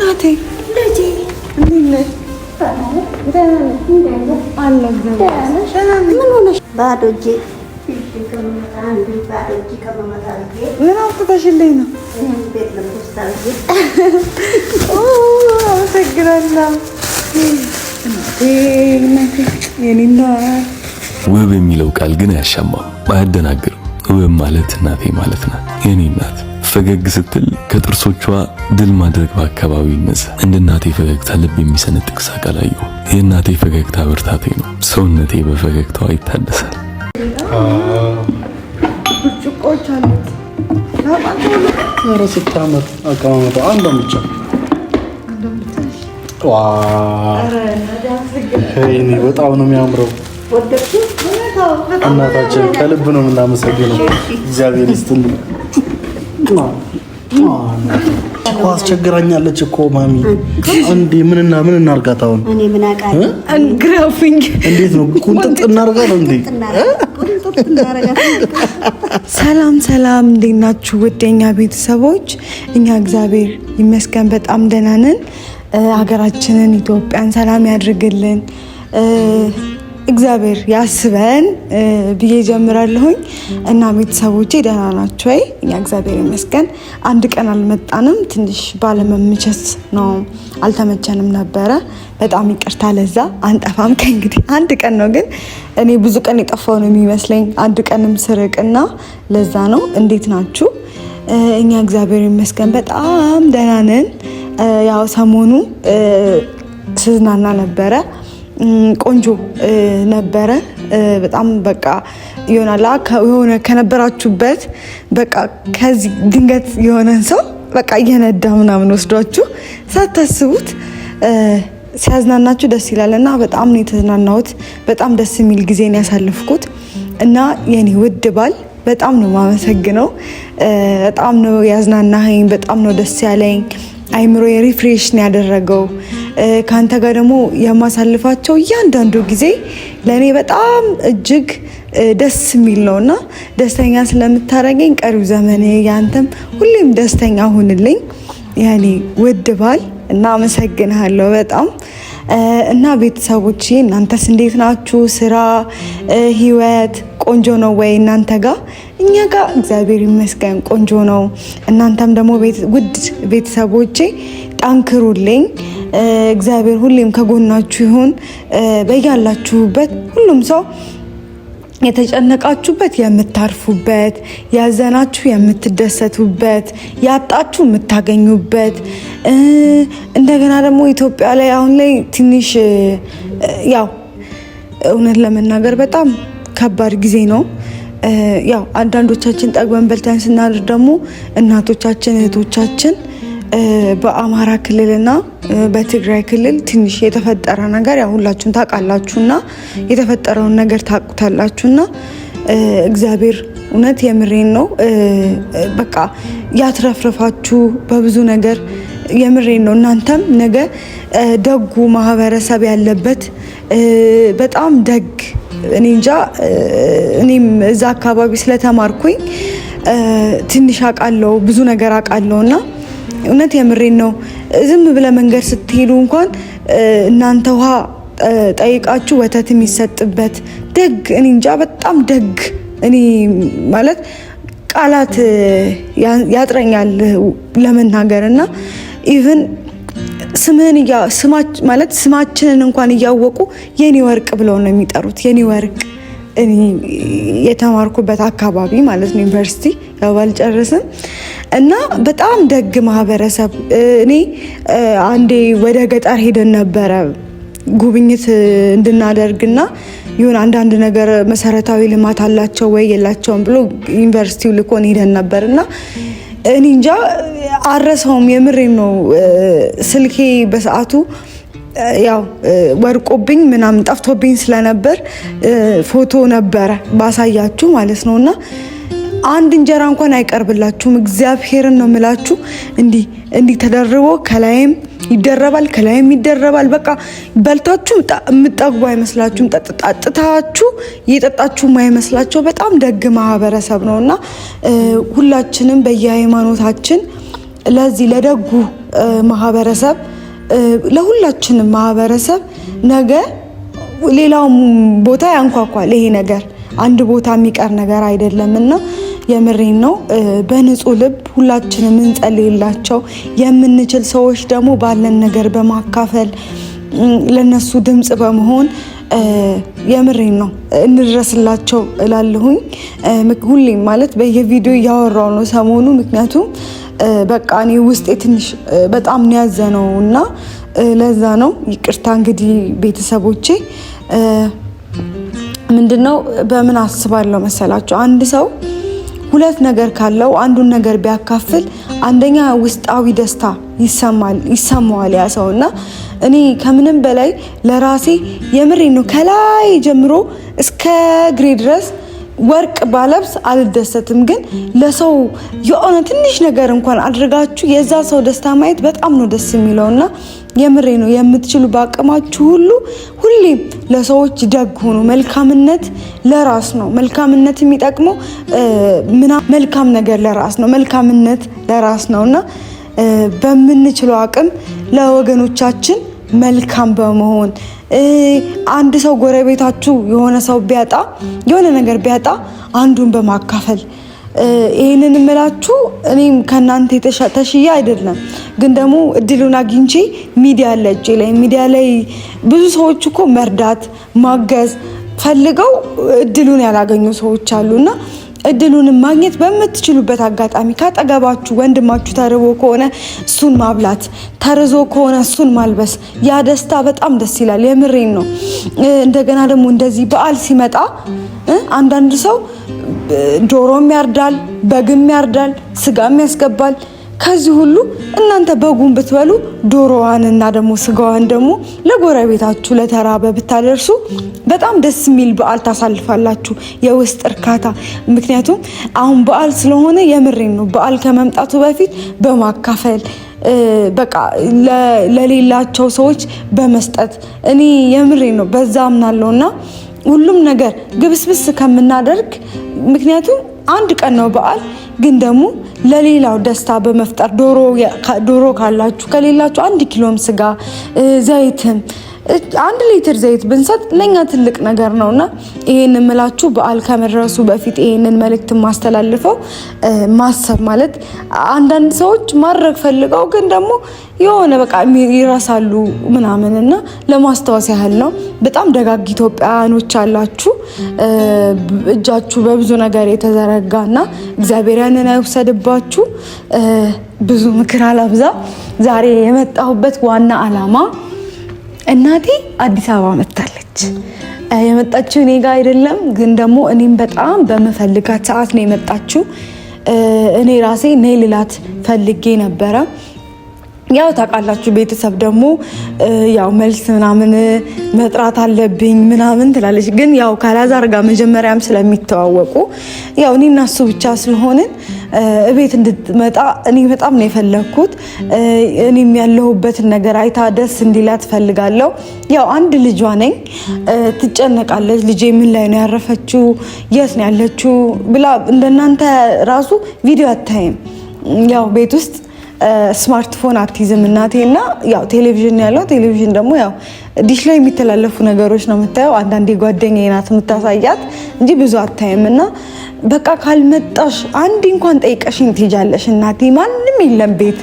እናቴ ልጄ እንዴት ነሽ? ምን ሆነሽ? ባዶ እጄ ምን አምጥተሽልኝ ነው? አመሰግናለሁ። ውብ የሚለው ቃል ግን አያሻማም፣ አያደናግርም። ውብ ማለት እናቴ ማለት ናት፣ የኔ እናት። ፈገግ ስትል ከጥርሶቿ ድል ማድረግ በአካባቢው ይነሳ። እንደ እናቴ ፈገግታ ልብ የሚሰነጥቅ ሳቅ አላየሁ። የእናቴ ፈገግታ ብርታቴ ነው። ሰውነቴ በፈገግታዋ ይታደሳል። ብርጭቆች አሉት። ኧረ ስታምር አቀማመጧ አንዷን ብቻ ወይኔ በጣም ነው የሚያምረው። እናታችን ከልብ ነው የምናመሰግነው። እግዚአብሔር ይስጥልን። እኮ አስቸግራኛለች እኮ ማሚ። እንዴ ምንና ምን እናርጋት አሁን? እኔ ምን አውቃለሁ? ግራፊንግ እንዴት ነው ቁንጥጥ እናርጋት እንዴ? ሰላም ሰላም፣ እንዴት ናችሁ? ውድ የኛ ቤተሰቦች፣ እኛ እግዚአብሔር ይመስገን በጣም ደህና ነን። ሀገራችንን ኢትዮጵያን ሰላም ያድርግልን፣ እግዚአብሔር ያስበን ብዬ ጀምራለሁኝ። እና ቤተሰቦቼ ደህና ናችሁ ወይ? እኛ እግዚአብሔር ይመስገን አንድ ቀን አልመጣንም። ትንሽ ባለመመቸት ነው፣ አልተመቸንም ነበረ። በጣም ይቅርታ ለዛ። አንጠፋም ከእንግዲህ አንድ ቀን ነው፣ ግን እኔ ብዙ ቀን የጠፋው ነው የሚመስለኝ አንድ ቀንም ስርቅና ለዛ ነው። እንዴት ናችሁ? እኛ እግዚአብሔር ይመስገን በጣም ደህና ነን። ያው ሰሞኑ ስዝናና ነበረ፣ ቆንጆ ነበረ። በጣም በቃ ይሆናላ የሆነ ከነበራችሁበት በቃ ከዚህ ድንገት የሆነን ሰው በቃ እየነዳ ምናምን ወስዷችሁ ሳታስቡት ሲያዝናናችሁ ደስ ይላል እና በጣም ነው የተዝናናሁት። በጣም ደስ የሚል ጊዜን ያሳለፍኩት እና የኔ ውድ ባል በጣም ነው የማመሰግነው። በጣም ነው ያዝናናኸኝ። በጣም ነው ደስ ያለኝ። አይምሮ የ refresh ነው ያደረገው። ከአንተ ጋር ደግሞ የማሳልፋቸው እያንዳንዱ ጊዜ ለእኔ በጣም እጅግ ደስ የሚል ነው እና ደስተኛ ስለምታደርገኝ ቀሪው ዘመኔ ያንተም ሁሌም ደስተኛ ሁንልኝ የኔ ውድ ባል እና አመሰግንሃለሁ በጣም። እና ቤተሰቦቼ እናንተስ እንዴት ናችሁ? ስራ፣ ህይወት ቆንጆ ነው ወይ እናንተ ጋር? እኛ ጋር እግዚአብሔር ይመስገን ቆንጆ ነው። እናንተም ደግሞ ውድ ቤተሰቦቼ ጠንክሩልኝ። እግዚአብሔር ሁሌም ከጎናችሁ ይሁን። በያላችሁበት ሁሉም ሰው የተጨነቃችሁበት የምታርፉበት፣ ያዘናችሁ የምትደሰቱበት፣ ያጣችሁ የምታገኙበት። እንደገና ደግሞ ኢትዮጵያ ላይ አሁን ላይ ትንሽ ያው እውነት ለመናገር በጣም ከባድ ጊዜ ነው። ያው አንዳንዶቻችን ጠግበን በልተን ስናድር ደግሞ እናቶቻችን እህቶቻችን በአማራ ክልልና በትግራይ ክልል ትንሽ የተፈጠረ ነገር ያው ሁላችሁም ታውቃላችሁና የተፈጠረውን ነገር ታውቁታላችሁና እግዚአብሔር እውነት የምሬን ነው በቃ ያትረፍርፋችሁ በብዙ ነገር የምሬን ነው። እናንተም ነገ ደጉ ማህበረሰብ ያለበት በጣም ደግ እኔ እንጃ እኔም እዛ አካባቢ ስለተማርኩኝ ትንሽ አውቃለሁ፣ ብዙ ነገር አውቃለሁ እና እውነት የምሬን ነው። ዝም ብለ መንገድ ስትሄዱ እንኳን እናንተ ውሃ ጠይቃችሁ ወተት የሚሰጥበት ደግ እኔ እንጃ በጣም ደግ እኔ ማለት ቃላት ያጥረኛል ለመናገር እና even ስምህን ማለት ስማችንን እንኳን እያወቁ የኔ ወርቅ ብለው ነው የሚጠሩት። የኔ ወርቅ እኔ የተማርኩበት አካባቢ ማለት ነው ዩኒቨርሲቲ ያው ባልጨርስም እና በጣም ደግ ማህበረሰብ። እኔ አንዴ ወደ ገጠር ሄደን ነበረ ጉብኝት እንድናደርግና ይሁን አንዳንድ ነገር መሰረታዊ ልማት አላቸው ወይ የላቸውም ብሎ ዩኒቨርሲቲው ልኮን ሄደን ነበር እና እኔ እንጃ አረሰውም። የምሬን ነው። ስልኬ በሰዓቱ ያው ወድቆብኝ ምናምን ጠፍቶብኝ ስለነበር ፎቶ ነበረ ባሳያችሁ ማለት ነው እና አንድ እንጀራ እንኳን አይቀርብላችሁም። እግዚአብሔርን ነው የምላችሁ። እንዲህ እንዲህ ተደርቦ ከላይም ይደረባል፣ ከላይም ይደረባል። በቃ በልታችሁ የምጠግቡ አይመስላችሁም። ጠጥታችሁ እየጠጣችሁ አይመስላቸው። በጣም ደግ ማህበረሰብ ነው እና ሁላችንም በየሃይማኖታችን ለዚህ ለደጉ ማህበረሰብ ለሁላችንም ማህበረሰብ ነገ ሌላውም ቦታ ያንኳኳል። ይሄ ነገር አንድ ቦታ የሚቀር ነገር አይደለም እና የምሬን ነው። በንጹህ ልብ ሁላችንም እንጸልይላቸው። የምንችል ሰዎች ደግሞ ባለን ነገር በማካፈል ለነሱ ድምጽ በመሆን የምሬን ነው እንድረስላቸው እላለሁኝ። ሁሌም ማለት በየቪዲዮ እያወራው ነው ሰሞኑ። ምክንያቱም በቃ እኔ ውስጤ ትንሽ በጣም ነው ያዘነው እና ለዛ ነው ይቅርታ እንግዲህ ቤተሰቦቼ። ምንድነው በምን አስባለሁ መሰላችሁ አንድ ሰው ሁለት ነገር ካለው አንዱን ነገር ቢያካፍል አንደኛ ውስጣዊ ደስታ ይሰማዋል ያ ሰው እና እኔ ከምንም በላይ ለራሴ የምሬ ነው ከላይ ጀምሮ እስከ እግሬ ድረስ ወርቅ ባለብስ አልደሰትም። ግን ለሰው የሆነ ትንሽ ነገር እንኳን አድርጋችሁ የዛ ሰው ደስታ ማየት በጣም ነው ደስ የሚለውና የምሬ ነው። የምትችሉ በአቅማችሁ ሁሉ ሁሌም ለሰዎች ደግ ሆኑ። መልካምነት ለራስ ነው። መልካምነት የሚጠቅመው መልካም ነገር ለራስ ነው። መልካምነት ለራስ ነው እና በምንችለው አቅም ለወገኖቻችን መልካም በመሆን አንድ ሰው ጎረቤታችሁ የሆነ ሰው ቢያጣ የሆነ ነገር ቢያጣ አንዱን በማካፈል ይህንን እምላችሁ እኔም ከእናንተ ተሽዬ አይደለም፣ ግን ደግሞ እድሉን አግኝቼ ሚዲያ አለ እጄ ላይ። ሚዲያ ላይ ብዙ ሰዎች እኮ መርዳት ማገዝ ፈልገው እድሉን ያላገኙ ሰዎች አሉና እድሉን ማግኘት በምትችሉበት አጋጣሚ ካጠገባችሁ ወንድማችሁ ተርቦ ከሆነ እሱን ማብላት፣ ተርዞ ከሆነ እሱን ማልበስ፣ ያ ደስታ በጣም ደስ ይላል። የምሬን ነው። እንደገና ደግሞ እንደዚህ በዓል ሲመጣ አንዳንድ ሰው ዶሮም ያርዳል፣ በግም ያርዳል፣ ስጋም ያስገባል። ከዚህ ሁሉ እናንተ በጉን ብትበሉ ዶሮዋን እና ደግሞ ስጋዋን ደግሞ ለጎረቤታችሁ ለተራበ ብታደርሱ በጣም ደስ የሚል በዓል ታሳልፋላችሁ። የውስጥ እርካታ። ምክንያቱም አሁን በዓል ስለሆነ የምሬን ነው። በዓል ከመምጣቱ በፊት በማካፈል በቃ ለሌላቸው ሰዎች በመስጠት እኔ የምሬን ነው በዛ አምናለሁ እና ሁሉም ነገር ግብስብስ ከምናደርግ ምክንያቱም አንድ ቀን ነው በዓል ግን ደግሞ ለሌላው ደስታ በመፍጠር ዶሮ ካላችሁ ከሌላችሁ 1 ኪሎም ስጋ ዘይትም 1 ሊትር ዘይት ብንሰጥ ለእኛ ትልቅ ነገር ነው እና ይሄን የምላችሁ በዓል ከመድረሱ በፊት ይሄንን መልእክት ማስተላልፈው ማሰብ ማለት አንዳንድ ሰዎች ማድረግ ፈልገው ግን ደግሞ የሆነ በቃ ይረሳሉ ምናምን እና ለማስታወስ ያህል ነው። በጣም ደጋግ ኢትዮጵያውያኖች አላችሁ፣ እጃችሁ በብዙ ነገር የተዘረጋ እና እግዚአብሔር ያንን አይውሰድባችሁ። ብዙ ምክር አላብዛ። ዛሬ የመጣሁበት ዋና አላማ እናቴ አዲስ አበባ መጥታለች። የመጣችው እኔ ጋር አይደለም፣ ግን ደግሞ እኔም በጣም በምፈልጋት ሰዓት ነው የመጣችው። እኔ ራሴ ነይ ልላት ፈልጌ ነበረ። ያው ታውቃላችሁ ቤተሰብ ደግሞ ያው መልስ ምናምን መጥራት አለብኝ ምናምን ትላለች። ግን ያው ካላዛር ጋር መጀመሪያም ስለሚተዋወቁ ያው እኔ እና እሱ ብቻ ስለሆንን እቤት እንድትመጣ እኔ በጣም ነው የፈለግኩት። እኔም ያለሁበትን ነገር አይታ ደስ እንዲላት ፈልጋለሁ። ያው አንድ ልጇ ነኝ፣ ትጨነቃለች። ልጄ ምን ላይ ነው ያረፈችው፣ የት ነው ያለችው ብላ እንደናንተ ራሱ ቪዲዮ አታይም። ያው ቤት ውስጥ ስማርትፎን አትይዝም እናቴ እና ያው ቴሌቪዥን ያለው ቴሌቪዥን ደግሞ ያው ዲሽ ላይ የሚተላለፉ ነገሮች ነው የምታየው። አንዳንዴ ጓደኛዬ ናት የምታሳያት እንጂ ብዙ አታይም። እና በቃ ካልመጣሽ አንዴ እንኳን ጠይቀሽኝ ትሄጃለሽ እናቴ፣ ማንም የለም ቤት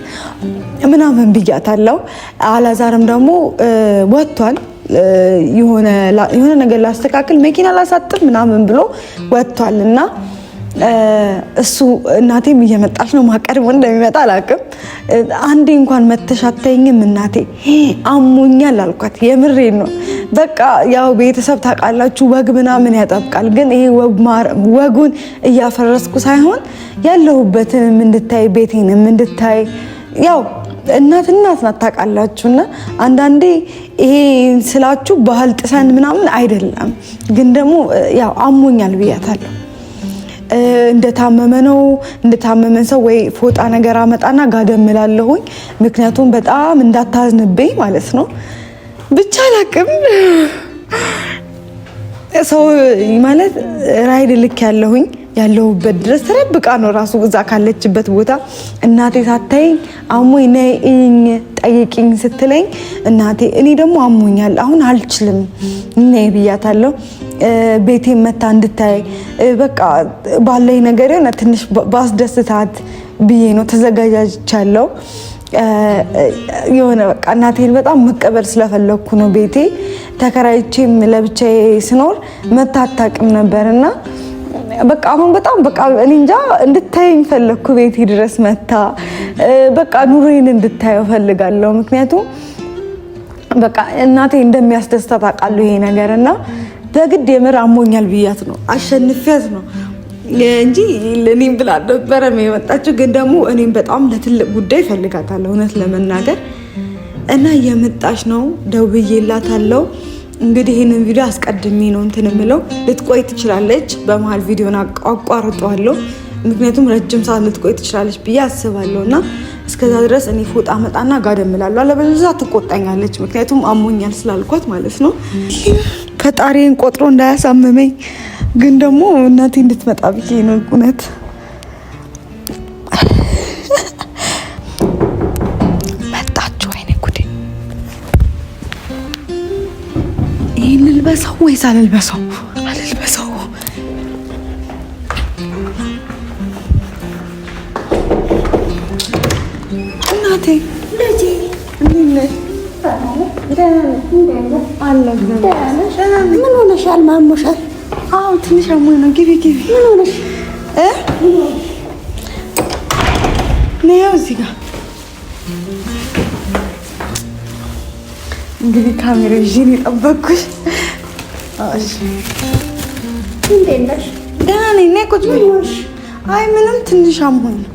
ምናምን ብያታለሁ። አላዛርም ደግሞ ወጥቷል የሆነ ነገር ላስተካክል መኪና ላሳጥብ ምናምን ብሎ ወጥቷል እና እሱ እናቴም እየመጣች ነው። ማቀድሞ እንደሚመጣ አላውቅም። አንዴ እንኳን መተሽ አታይኝም እናቴ አሞኛል አልኳት። የምሬን ነው። በቃ ያው ቤተሰብ ታውቃላችሁ፣ ወግ ምናምን ያጠብቃል። ግን ይሄ ወጉን እያፈረስኩ ሳይሆን ያለሁበትንም እንድታይ ቤቴንም እንድታይ ያው እናት እናት ናት ታውቃላችሁ። እና አንዳንዴ ይሄ ስላችሁ ባህል ጥሰን ምናምን አይደለም፣ ግን ደግሞ ያው አሞኛል ብያታለሁ። እንደታመመ ነው እንደታመመን ሰው ወይ ፎጣ ነገር አመጣና ጋደም እላለሁኝ። ምክንያቱም በጣም እንዳታዝንብኝ ማለት ነው። ብቻ አላቅም ሰው ማለት ራይድ ልክ ያለሁኝ ያለሁበት ድረስ ተደብቃ ነው ራሱ እዛ ካለችበት ቦታ እናቴ ሳታይኝ አሞኝ ነይ እይኝ ጠይቂኝ ስትለኝ እናቴ እኔ ደግሞ አሞኛል አሁን አልችልም ነይ ብያታለሁ። ቤቴን መታ እንድታይ በቃ ባለኝ ነገር የሆነ ትንሽ ባስደስታት ብዬ ነው ተዘጋጃጅቻለሁ። የሆነ በቃ እናቴን በጣም መቀበል ስለፈለግኩ ነው። ቤቴ ተከራይቼም ለብቻዬ ስኖር መታ አታውቅም ነበር እና በቃ አሁን በጣም በቃ እኔ እንጃ እንድታየኝ ፈለግኩ። ቤቴ ድረስ መታ በቃ ኑሮዬን እንድታየው ፈልጋለሁ። ምክንያቱም በቃ እናቴ እንደሚያስደስታት አውቃለሁ ይሄ ነገር እና በግድ የምር አሞኛል ብያት ነው አሸንፊያት ነው እንጂ እኔም ብላ አልነበረም የመጣችው። ግን ደግሞ እኔም በጣም ለትልቅ ጉዳይ እፈልጋታለሁ እውነት ለመናገር እና እየመጣች ነው፣ ደውዬላታለሁ። እንግዲህ ይህንን ቪዲዮ አስቀድሜ ነው እንትን የምለው። ልትቆይ ትችላለች። በመሀል ቪዲዮን አቋርጠዋለሁ፣ ምክንያቱም ረጅም ሰዓት ልትቆይ ትችላለች ብዬ አስባለሁ። እና እስከዛ ድረስ እኔ ፎጣ መጣና ጋደም እላለሁ፣ አለበለዚያ ትቆጣኛለች። ምክንያቱም አሞኛል ስላልኳት ማለት ነው። ፈጣሪን ቆጥሮ እንዳያሳምመኝ ግን ደግሞ እናቴ እንድትመጣ ብዬ ነው። እውነት መጣችሁ። ወይኔ ጉዴ! ይህን ልልበሰው ወይስ አልልበሰው? አልልበሰው። እናቴ ምን ሆነሻል? ማሞሻል? አዎ ትንሽ አሞኝ ነው። ግቢ ግቢ። ምን ሆነሽ? ነይ እዚህ ጋር እንግዲህ ካሜራ ይዤ ነው የጠበኩሽ። እሺ እንዴት ነሽ? ደህና ነኝ። ነይ ቁጭ በይ። አይ ምንም ትንሽ አሞኝ ነው።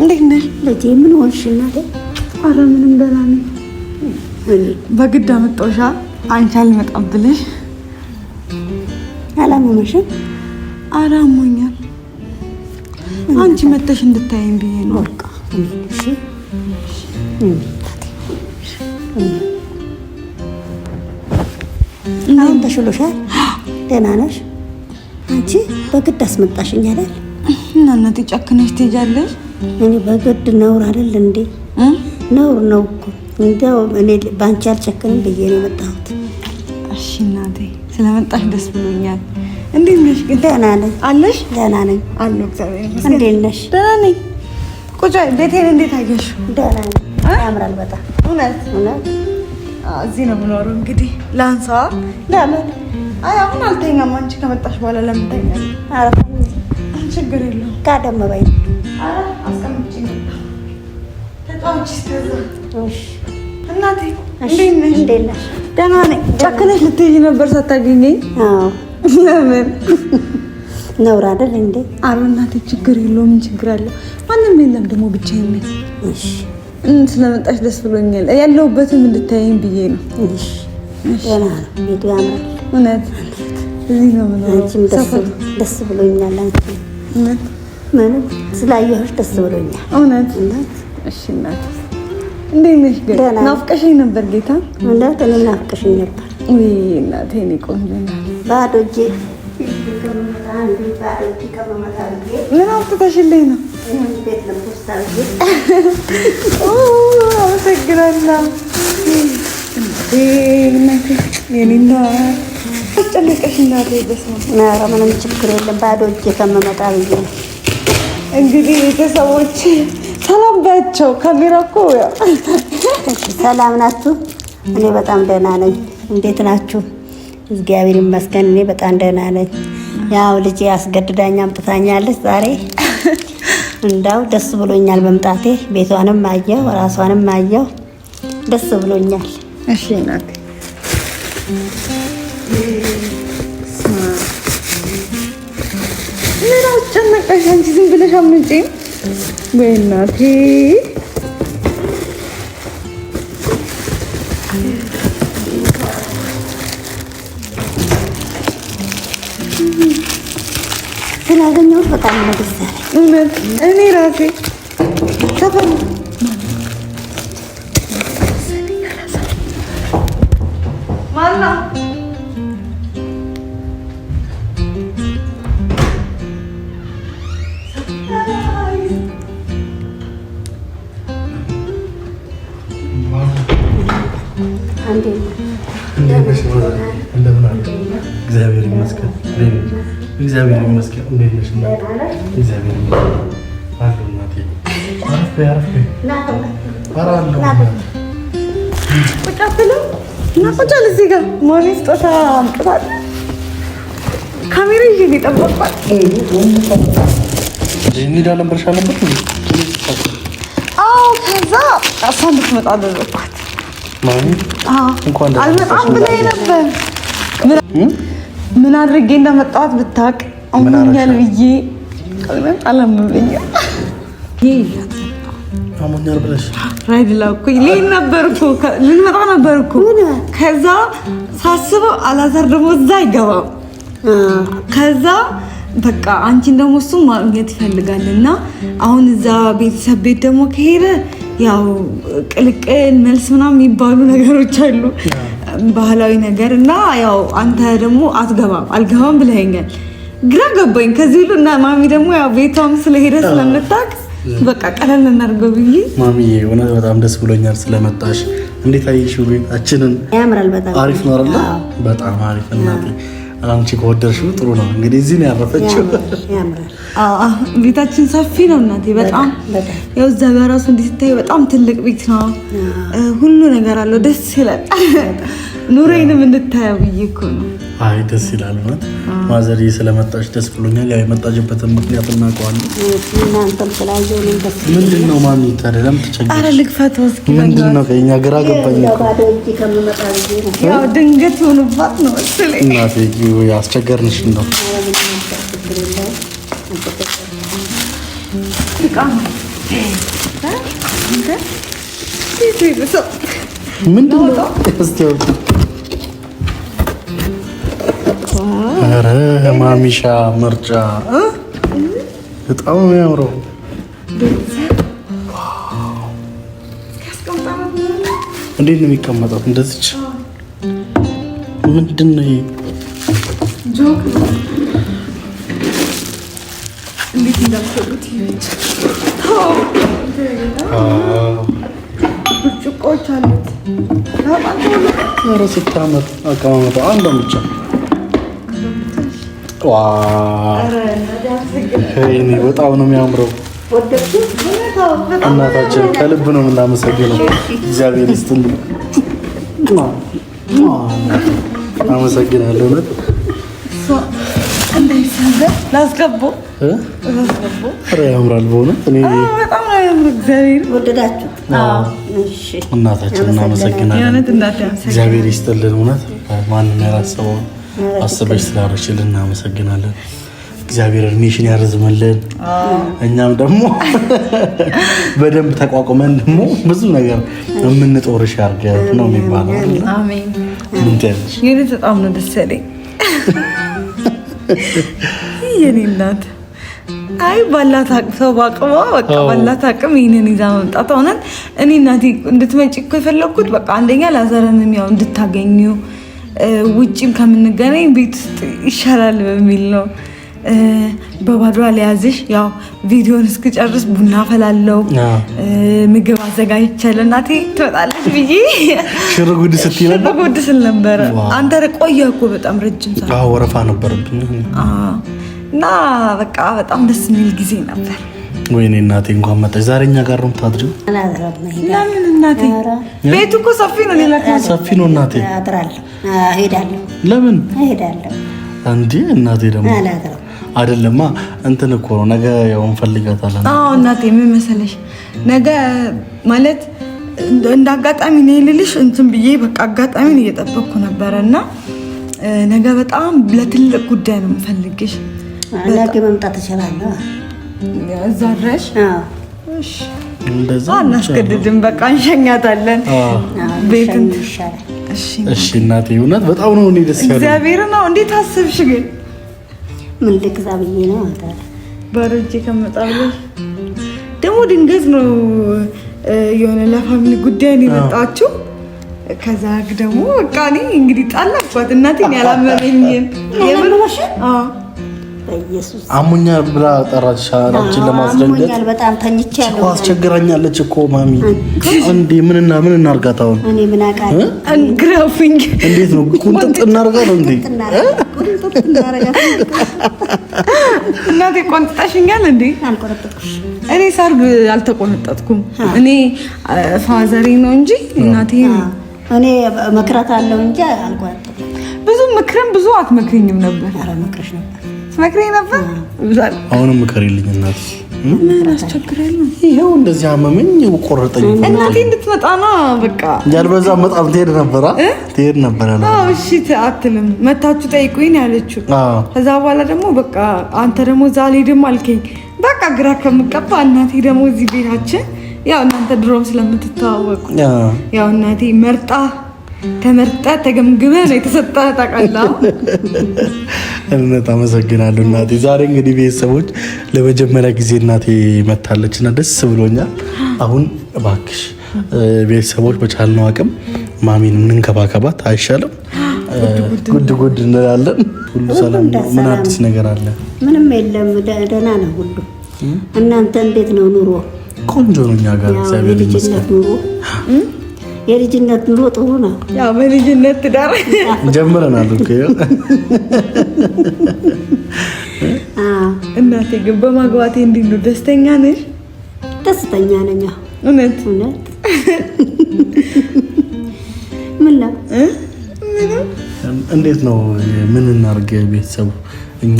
እንዴት ነሽ ልጄ? ምን ሆንሽ እናቴ? ኧረ ምንም ደህና ነኝ። በግድ አመጣሁሽ። አንቺ አልመጣም ብለሽ አላመመሽም? ኧረ አሞኛል። አንቺ መተሽ እንድታይኝ ብዬ ነው። በቃ እሺ። አሁን ተሽሎሻል? ደህና ነሽ? አንቺ በግድ አስመጣሽኝ አይደል? እና እናቴ ጨክነሽ ትሄጃለሽ? እኔ በግድ ነውር አይደል እንዴ? ነውር ነው እኮ። እንደው እኔ በአንቺ አልጨክንም ብዬ ነው የመጣሁት። እሺ እናቴ ስለመጣሽ ደስ ብሎኛል። እንዴት ነሽ ግን? ደህና ነኝ። አለሽ? ደህና ነኝ። አለሁ፣ እግዚአብሔር ይመስገን። እንዴት ነሽ? ደህና ነኝ። ቁጭ በይ። ቤቴን እንዴት አየሽው? ደህና ነኝ። ያምራል በጣም እውነት። እውነት። እዚህ ነው የምኖረው። እንግዲህ ላንሳዋ። ለምን? አይ አሁን አልተኛም። አንቺ ከመጣሽ በኋላ ለምን ተኛለሁ? ኧረ ችግር የለውም። ጋደም በይ። ኧረ አስቀምጪ ተጫወቺ እስከዛ። እሺ እናቴ እንዴት ነሽ? እንዴት ነሽ? ደህና ነኝ። ጨክነሽ ልትሄጂ ነበር ሳታገኘኝ። አዎ ለምን? ነውር አይደል እንዴ? ኧረ እናቴ ችግር የለውም። ምን ችግር አለው? ማንም የለም ደግሞ ብቻዬን ነኝ። እሺ ስለመጣሽ ደስ ብሎኛል። ያለሁበትም እንድታየኝ ብዬ ነው። እሺ ደህና ነው። ቤቱ ያምራል። እውነት እዚህ ነው የምኖረው። አንቺም ደስ ብሎኛል። አንቺ እውነት ምንም ስላየሁሽ ደስ ብሎኛል። እውነት። እውነት። እሺ እናቴ እንዴት ነሽ ግን? ደህና ነኝ። ናፍቀሽኝ ነበር ጌታ። እውነት እኔም ናፍቀሽኝ ነበር። ውይ እናቴ የእኔ ቆንጆ እናት። ባዶ እጄ ከመመጣ ብዬ ምን አምጥተሽልኝ ነው? ቤት ለፖስታ ብዬ አመሰግናለሁ እናቴ የእኔ እናት። አስጨነቀሽ እናቴ። በስመ አብ። ኧረ ምንም ችግር የለም። ባዶ እጄ ከመመጣ ብዬ ነው። እንግዲህ ቤተሰቦች ሰላም በያቸው። ካሜራ እኮ ያው ሰላም ናችሁ? እኔ በጣም ደህና ነኝ። እንዴት ናችሁ? እግዚአብሔር ይመስገን እኔ በጣም ደህና ነኝ። ያው ልጄ አስገድዳኝ አምጥታኛለች ዛሬ። እንዳው ደስ ብሎኛል መምጣቴ። ቤቷንም አየሁ ራሷንም አየሁ፣ ደስ ብሎኛል። እሺ እናቴ ምን አስጨነቀሽ አንቺ? ዝም ብለሽ አምጪኝ። ወይ እናቴ ስላገኘሁት በጣም ነው ደስ ያለኝ። እውነት እኔ ራሴ ሰፈር ማነው? እንደምን አለ? እግዚአብሔር ይመስገን። እግዚአብሔር ይመስገን። እንዴት ነሽ? እግዚአብሔር ይመስገን አለሁ እናቴ። አረፍ በይ፣ አረፍ በይ። ኧረ አለሁ ቁጭ አትልም እና ቁጭ አለ እዚህ ጋር ማሚ ስጦታ አምጥታለች። ካሜራ ይዤ ነው የጠበቅኳት። እንሄዳለን ብለሽ አልነበር? አዎ፣ ከዛ እሷ እንድትመጣ አደረኳት። ማሚ እንኳን ደህና አልመጣም ብላኝ ነበር። ምን አድርጌ እንደመጣኋት ብታውቅ አሞኛል ብዬ አላመመኝም። አሞኛል ብለሽ ራይድ ላኩኝ። ልሄድ ነበር እኮ ልንመጣ ነበር እኮ። ከዛ ሳስበው አላዛር ደግሞ እዛ አይገባም። ከዛ በቃ አንቺን ደግሞ እሱ ማግኘት ይፈልጋል እና አሁን እዛ ቤተሰብ ቤት ደግሞ ከሄደ ያው ቅልቅል መልስ ምናምን የሚባሉ ነገሮች አሉ፣ ባህላዊ ነገር እና ያው አንተ ደግሞ አትገባም አልገባም ብለኸኛል። ግራ ገባኝ ከዚህ ሁሉ እና ማሚ ደግሞ ያው ቤቷም ስለሄደ ስለምታውቅ በቃ ቀለል እናድርገው ብዬ። ማሚዬ እውነት በጣም ደስ ብሎኛል ስለመጣሽ። እንዴት አየሽው ቤታችንን? ያምራል በጣም አሪፍ ነው አይደለ? በጣም አሪፍ እናቴ። አንቺ ከወደድሽው ጥሩ ነው። እንግዲህ እዚህ ነው ያረፈችው። ያምራል። ቤታችን ሰፊ ነው እናቴ፣ በጣም ያው እዛ በራሱ እንዲህ ስታይ በጣም ትልቅ ቤት ነው። ሁሉ ነገር አለው። ደስ ይላል። ኑሬንም እንድታየው ብዬ እኮ ነው። አይ ደስ ይላል እውነት። ማዘርዬ ስለመጣሽ ደስ ብሎኛል። ያው የመጣሽበትን ምክንያት እናውቀዋለን። እናንተም ስላየሁ እኔም ደስ ምንድን ነው ማሚ ታዲያ ለምን ተቸገርሽ? ኧረ ልክፈተው እስኪ። ምንድን ነው ከእኛ ግራ ገባኝ እኮ ባዶ እጅ ከምመጣ ብዬ ነው። ያው ድንገት ሆኖባት ነው መሰለኝ። እናቴ አስቸገርንሽ እንደው ችግር የለውም። እቃ ነው ምንድን ነው እስኪ አውጪ። ኧረ ማሚሻ ምርጫ በጣም ነው የሚያምረው። እንዴት ነው የሚቀመጠው? እንደዚች ምንድን ነው ይሄ? እንዴት እንዳሰሩት ይኸውልሽ። ብርጭቆዎች አሉት። ኧረ ስታምር አቀማመጧ አንዷን ብቻ ወይኔ በጣም ነው የሚያምረው። እናታችን ከልብ ነው የምናመሰግነው። እግዚአብሔር ይስጥልኝ። አመሰግናለሁ። እውነት ላስገባው ኧረ ያምራል በእውነት እኔ በጣም ነው የሚያምረው። እግዚአብሔር ወደዳችሁት? እሺ እናታችን እናመሰግናለን። የእውነት እናቴ አመሰግናለሁ። እግዚአብሔር ይስጥልን። እውነት ማንም ያላሰበውን አስበሽ ስላደረግሽልን እናመሰግናለን። እግዚአብሔር እድሜሽን ያርዝምልን። እኛም ደግሞ በደንብ ተቋቁመን ደግሞ ብዙ ነገር የምንጦርሽ ያድርገን ነው የሚባለው። አሜን። ምን ትያለሽ? የእውነት በጣም ነው ደስ ያለኝ የኔ እናት። አይ ባላት አቅም ሰው በአቅሟ በቃ ባላት አቅም ይህንን ይዛ መምጣት እውነት እኔ እናቴ እንድትመጪ እኮ የፈለግኩት በቃ አንደኛ ላዘረንም ያው እንድታገኙ ውጭም ከምንገናኝ ቤት ውስጥ ይሻላል በሚል ነው። በባዶ አልያዝሽ ያው ቪዲዮን እስክጨርስ ቡና ፈላለው ምግብ አዘጋጅቻለሁ እናቴ ትመጣለች ብዬ ሽር ጉድ ስትይ ነበር። ሽር ጉድ ስል ነበረ። አንተ ቆየህ እኮ በጣም ረጅም ሰዓት። አዎ ወረፋ ነበረብኝ እና በቃ በጣም ደስ የሚል ጊዜ ነበር። ወይኔ እናቴ እንኳን መጣሽ። ዛሬ እኛ ጋር ነው የምታድሪው? ለምን እናቴ? ቤቱ እኮ ሰፊ ነው። ሌላ ሰፊ ነው እናቴ። አድራለሁ፣ እሄዳለሁ። ለምን እሄዳለሁ? እንዴ እናቴ ደግሞ አላድርም። አይደለማ እንትን እኮ ነው ነገ ያው እንፈልጋታለን። አዎ እናቴ ምን መሰለሽ ነገ ማለት እንደ አጋጣሚ ነው ልልሽ እንትን ብዬ በቃ አጋጣሚን እየጠበቅኩ ነበረ እና ነገ በጣም ለትልቅ ጉዳይ ነው የምፈልግሽ። ነገ መምጣት እችላለሁ። እዛ ድረሽ አዎ እንደዛ አናስገድድም፣ በቃ እንሸኛታለን። ቤትን ይሻላል። እሺ እናቴ እውነት በጣም ነው እኔ ደስ ያለኝ። እግዚአብሔር ነው። እንዴት አስብሽ ግን? ምን ልግዛ ብዬ ነው አታለ ባዶ እጄ ከምመጣ ብለሽ ደግሞ ድንገት ነው የሆነ ለ family ጉዳይ ነው የመጣችው። ከዛ ደግሞ በቃ እኔ እንግዲህ ጣላኳት እናቴን ያላመመኝም። ያላመመሽ? አዎ በኢየሱስ አሞኛል ብላ ጠራች። አንቺን ለማስደንገጥ አሞኛል፣ በጣም ተኝቻለሁ። እኮ አስቸግራኛለች እኮ ማሚ። እንዴ ምንና ምን እናርጋት አሁን? እኔ ምን አውቃለሁ? ግራፊንግ እንዴት ነው? ቁንጥጥ እናርጋት እንዴ? ቁንጥጥ እናርጋት። እናቴ ቆንጥጠሽኛል እንዴ? አልቆረጠጥኩሽ። እኔ ሳርግ አልተቆነጠጥኩም። እኔ ፋዘሬ ነው እንጂ እናቴ እኔ መክራት አለው እንጂ አልቆረጠጥኩም። ብዙ ምክርም ብዙ አትመክሪኝም ነበር። ኧረ መክረሽ ነበር። ትመክሪኝ ነበር። አሁንም ምከሪልኝ እናቴ። ምን አስቸግራለሁ? ይኸው እንደዚህ አመመኝ፣ ቆረጠኝ። እናቴ እንድትመጣ ነው በቃ። ያልበዛ መጣም ትሄድ ነበር ትሄድ ነበር። አዎ እሺ አትልም። መታችሁ ጠይቁኝ ያለችው። ከዛ በኋላ ደግሞ በቃ አንተ ደግሞ እዛ አልሄድም አልከኝ። በቃ ግራ ከምቀባ እናቴ ደግሞ እዚህ ቤታችን ያው እናንተ ድሮም ስለምትተዋወቁ ያው እናቴ መርጣ ተመርጠ ተገምግመ ነው የተሰጠ። ታውቃለህ። እውነት አመሰግናለሁ እናቴ። ዛሬ እንግዲህ ቤተሰቦች ለመጀመሪያ ጊዜ እናቴ መታለች እና ደስ ብሎኛል። አሁን እባክሽ ቤተሰቦች በቻልነው አቅም ማሚን እንንከባከባት አይሻልም? ጉድ ጉድ እንላለን። ሁሉ ሰላም ነው? ምን አዲስ ነገር አለ? ምንም የለም፣ ደህና ነው ሁሉ። እናንተ እንዴት ነው ኑሮ? ቆንጆ ነው እኛ ጋር እግዚአብሔር ይመስገን። የልጅነት ኑሮ ጥሩ ነው። ያው በልጅነት ትዳር ጀምረናል እኮ። እናቴ ግን በማግባቴ እንዴት ነው ደስተኛ ነሽ? ደስተኛ ነኝ። እውነት እውነት። ምን ነው እንዴት ነው? ምን እናድርግ? ቤተሰቡ እኛ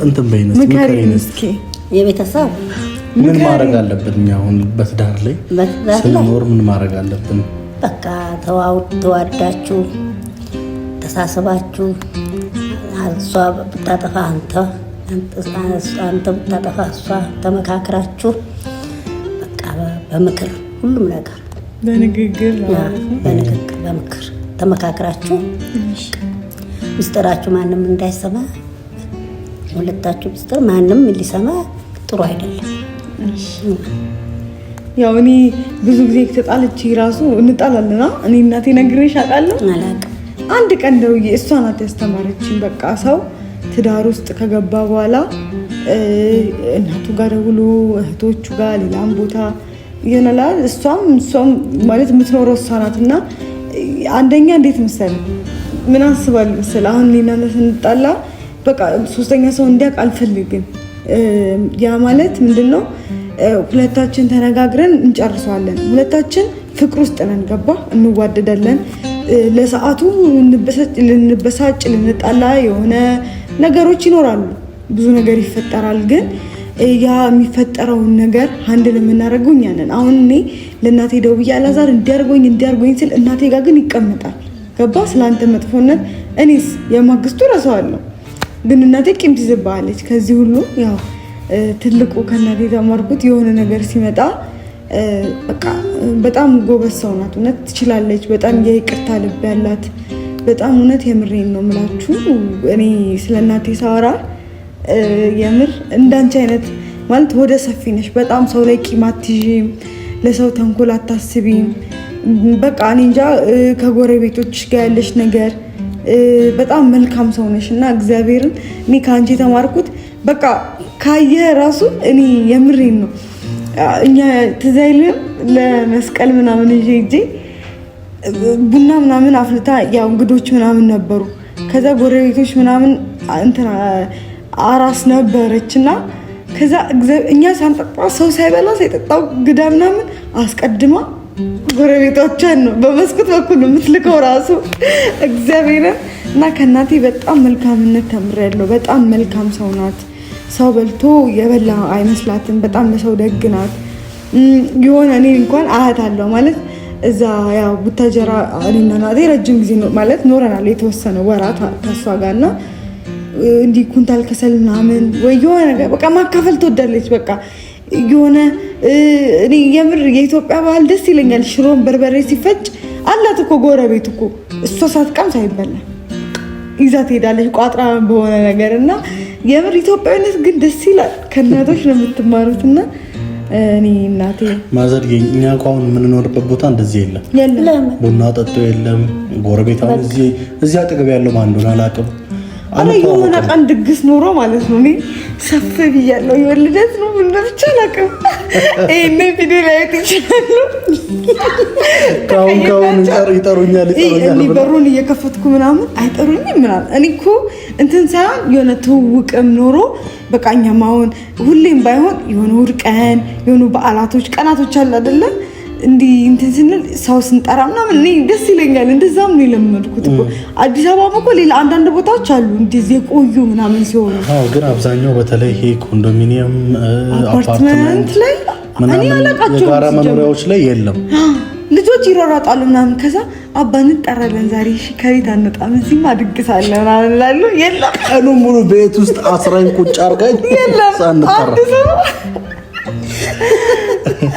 እንትን በይነስ ምከሪን እስኪ። የቤተሰብ ምን ማድረግ አለብን? እኛ አሁን በትዳር ላይ ስንኖር ምን ማድረግ አለብን? በቃ ተዋዳችሁ ተሳስባችሁ፣ እሷ ብታጠፋ አንተ፣ አንተ ብታጠፋ እሷ፣ ተመካክራችሁ በቃ በምክር ሁሉም ነገር በንግግር በንግግር በምክር ተመካክራችሁ ምስጢራችሁ ማንም እንዳይሰማ፣ ሁለታችሁ ምስጢር ማንም ሊሰማ ጥሩ አይደለም። ያው እኔ ብዙ ጊዜ ተጣልቼ ራሱ እንጣላለና እኔ እናቴ ነግሬሽ አውቃለሁ። አንድ ቀን ደውዬ እሷ ናት ያስተማረችኝ። በቃ ሰው ትዳር ውስጥ ከገባ በኋላ እናቱ ጋር ደውሎ እህቶቹ ጋር ሌላም ቦታ ይሆናል። እሷም እሷም ማለት የምትኖረው እሷ ናት። እና አንደኛ እንዴት መሰለህ ምን አስባለሁ መሰለህ አሁን እኔ እናንተ ስንጣላ በቃ ሶስተኛ ሰው እንዲያውቅ አልፈልግም። ያ ማለት ምንድን ነው? ሁለታችን ተነጋግረን እንጨርሰዋለን። ሁለታችን ፍቅር ውስጥ ነን፣ ገባ እንዋደዳለን። ለሰዓቱ ልንበሳጭ ልንጣላ የሆነ ነገሮች ይኖራሉ፣ ብዙ ነገር ይፈጠራል። ግን ያ የሚፈጠረውን ነገር handle የምናደርገው እኛ ነን። አሁን እኔ ለእናቴ ደውዬ አላዛር እንዲያርጎኝ እንዲያርጎኝ ስል እናቴ ጋር ግን ይቀመጣል። ገባ ስለአንተ መጥፎነት እኔስ የማግስቱ ረሳዋለሁ፣ ግን እናቴ ቂም ትይዝብሃለች። ከዚህ ሁሉ ያው ትልቁ ከእናቴ የተማርኩት የሆነ ነገር ሲመጣ በቃ በጣም ጎበዝ ሰው ናት። እውነት ትችላለች። በጣም የይቅርታ ልብ ያላት በጣም እውነት የምሬን ነው የምላችሁ። እኔ ስለ እናቴ ሳወራ የምር እንዳንቺ አይነት ማለት ወደ ሰፊ ነሽ። በጣም ሰው ላይ ቂም አትይዥም፣ ለሰው ተንኮል አታስቢም። በቃ እኔ እንጃ ከጎረቤቶች ጋር ያለሽ ነገር በጣም መልካም ሰው ነሽ እና እግዚአብሔርን እኔ ከአንቺ የተማርኩት በቃ ካየህ ራሱ እኔ የምሬን ነው። እኛ ትዝ አይልም ለመስቀል ምናምን ይዤ ሂጄ ቡና ምናምን አፍልታ ያው እንግዶች ምናምን ነበሩ። ከዛ ጎረቤቶች ምናምን እንትና አራስ ነበረች እና ከዛ እኛ ሳንጠጣ ሰው ሳይበላ ሳይጠጣው ግዳ ምናምን አስቀድማ ጎረቤቶቿን ነው በመስኮት በኩል ነው የምትልከው ራሱ እግዚአብሔርን። እና ከእናቴ በጣም መልካምነት ተምሬያለሁ። በጣም መልካም ሰው ናት። ሰው በልቶ የበላ አይመስላትም። በጣም ለሰው ደግ ናት። የሆነ እኔ እንኳን አያት አለው ማለት እዛ ያው ቡታጀራ እኔና እናቴ ረጅም ጊዜ ማለት ኖረናል የተወሰነ ወራት ከእሷ ጋር እና እንዲህ ኩንታል ከሰል ምናምን ወይ የሆነ ነገር በቃ ማካፈል ትወዳለች። በቃ የሆነ እኔ የምር የኢትዮጵያ ባህል ደስ ይለኛል። ሽሮን በርበሬ ሲፈጭ አላት እኮ ጎረቤት እኮ እሷ ሳትቀምስ አይበላም ይዛ ትሄዳለች ቋጥራ በሆነ ነገር እና የምር ኢትዮጵያዊነት ግን ደስ ይላል። ከእናቶች ነው የምትማሩት። እና እኔ እናቴ ማዘር እኛ እኮ አሁን የምንኖርበት ቦታ እንደዚህ የለም፣ ቡና ጠጡ የለም። ጎረቤት አሁን እዚህ አጠገብ ያለው ማን እንደሆነ አላውቅም። አረ የሆነ ቀን ድግስ ኖሮ ማለት ነው። እኔ ሰፍ ብያለሁ። የወልደት ነው ምን ብቻ አላውቅም። ይሄን ቪዲዮ ላይ ይችላሉ። ካሁን ካሁን ይጠሩኛል ይጠሩኛል። እኔ በሩን እየከፈትኩ ምናምን አይጠሩኝም ምናምን። እኔ እኮ እንትን ሳይሆን የሆነ ትውውቅም ኖሮ በቃ እኛም አሁን ሁሌም ባይሆን የሆነ እሑድ ቀን የሆኑ በዓላቶች ቀናቶች አለ አይደለ እንዲህ እንትን ስንል ሰው ስንጠራ ምናምን እኔ ደስ ይለኛል። እንደዛም ነው የለመድኩት እኮ አዲስ አበባ እኮ ሌላ አንዳንድ ቦታዎች አሉ እንደዚህ የቆዩ ምናምን ሲሆኑ፣ አዎ። ግን አብዛኛው በተለይ ይሄ ኮንዶሚኒየም አፓርትመንት ላይ እኔ አላውቃቸውም። የጋራ መኖሪያዎች ላይ የለም። ልጆች ይሯሯጣሉ ምናምን። ከዛ አባ እንጠራለን ዛሬ እሺ፣ ከቤት አንወጣም እዚህማ ድግስ አለ ምናምን እላለሁ። የለም ቀኑን ሙሉ ቤት ውስጥ አስራኝ ቁጭ አድርጋኝ የለም ሳንጠራ አንድ ሰው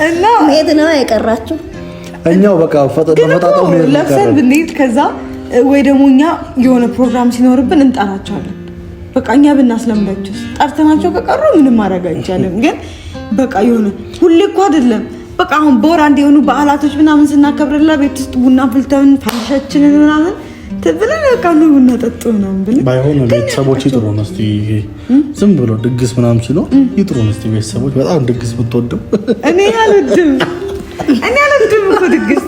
እና መሄድ ነው የቀራችሁ። እኛው በቃ በፈጣጣው መሄድ ነው ለብሰን የቀረን። ብንሄድ ከዛ ወይ ደግሞ እኛ የሆነ ፕሮግራም ሲኖርብን እንጠራቸዋለን። በቃ እኛ ብናስለምዳቸው ጠርተናቸው ከቀሩ ምንም ማድረግ አይቻልም። ግን በቃ የሆነ ሁሌ እኮ አይደለም። በቃ አሁን በወር አንድ የሆኑ በዓላቶች ምናምን ስናከብርላ ቤት ውስጥ ቡና ፍልተን ፋንዲሻችንን ምናምን ብለን በቃ ኑ ቡና ጠጡ ምናምን ብለን ባይሆን ቤተሰቦች ይጥሩን እስቲ። ዝም ብሎ ድግስ ምናምን ሲኖር ይጥሩን እስቲ ቤተሰቦች። በጣም ድግስ ብትወደው እኔ አልወድም፣ እኔ አልወድም እኮ ድግስ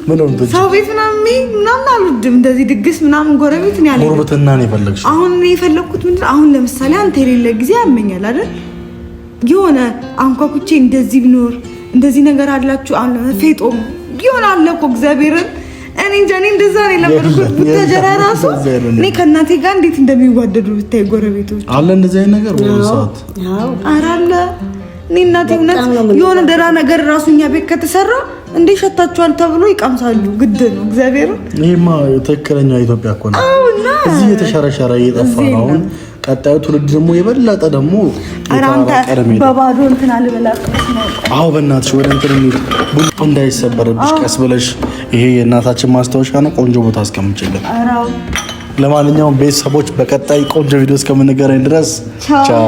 ምንም ሰው ቤት ምናምን ምናምን አልወድም። እንደዚህ ድግስ ምናምን ጎረቤት እኔ አልሄድም። ጉርብትና ነው የፈለግሽው? አሁን እኔ የፈለግኩት ምንድን ነው፣ አሁን ለምሳሌ አንተ የሌለ ጊዜ ያመኛል አይደል? የሆነ አንኳኩቼ እንደዚህ ቢኖር እንደዚህ ነገር አላችሁ አሁን ፌጦም የሆነ አለ እኮ እግዚአብሔርን እኔ እንጃ። እኔ እንደዛ ነው የለመድኩት። ቡታጀራ ራሱ እኔ ከእናቴ ጋር እንዴት እንደሚዋደዱ ብታይ ጎረቤቶች አለ እንደዚህ አይነት ነገር በሆነ ሰዓት አዎ ኧረ አለ። እኔ እናቴ እውነት በጣም ነው የምንወደው። የሆነ ደህና ነገር ራሱ እኛ ቤት ከተሰራ እንዴ ሸታችኋል ተብሎ ይቀምሳሉ። ግድ ነው እግዚአብሔርን። ይሄማ ትክክለኛው ኢትዮጵያ እኮ ነው። እና እዚህ የተሸረሸረ እየጠፋ ነው። አሁን ቀጣዩ ትውልድ ደግሞ የበለጠ ደግሞ ኧረ አንተ የተራራቀ ነው የሚሄደው። በባዶ እንትን አልበላም። አዎ በእናትሽ ወደ እንትን እንሂድ፣ ቡና እንዳይሰበርብሽ ቀስ ብለሽ። ይሄ የእናታችን ማስታወሻ ነው። ቆንጆ ቦታ አስቀምጭልን። ኧረ አዎ። ለማንኛውም ቤተሰቦች በቀጣይ ቆንጆ ቪዲዮ እስከምንገናኝ ድረስ ቻው። ቻው።